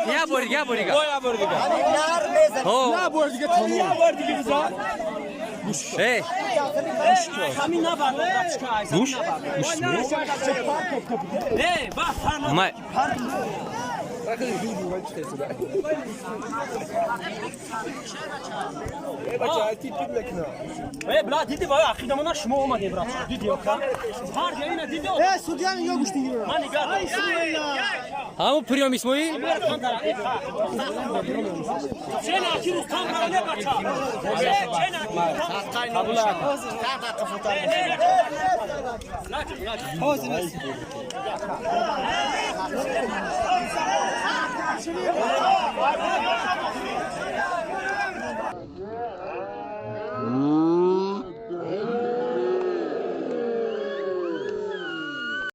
Я бор дига, я бор дига. Я бор дига. Ҳо. Я бор дига тамом. Я бор дига бизан. Эй, Ҳамин набардор бачка. Гӯш? Не, ба фарма. Май. Э, бла, диди ба ақидамона шумо омадем, брат. Диди ока. Ҳар ҷо ина диди. Э, судья нигоҳ гӯштигира. Ман нигоҳ. Ҳамун приём Исмоил? Чена аки Рустам не бача. Чена аки Рустам.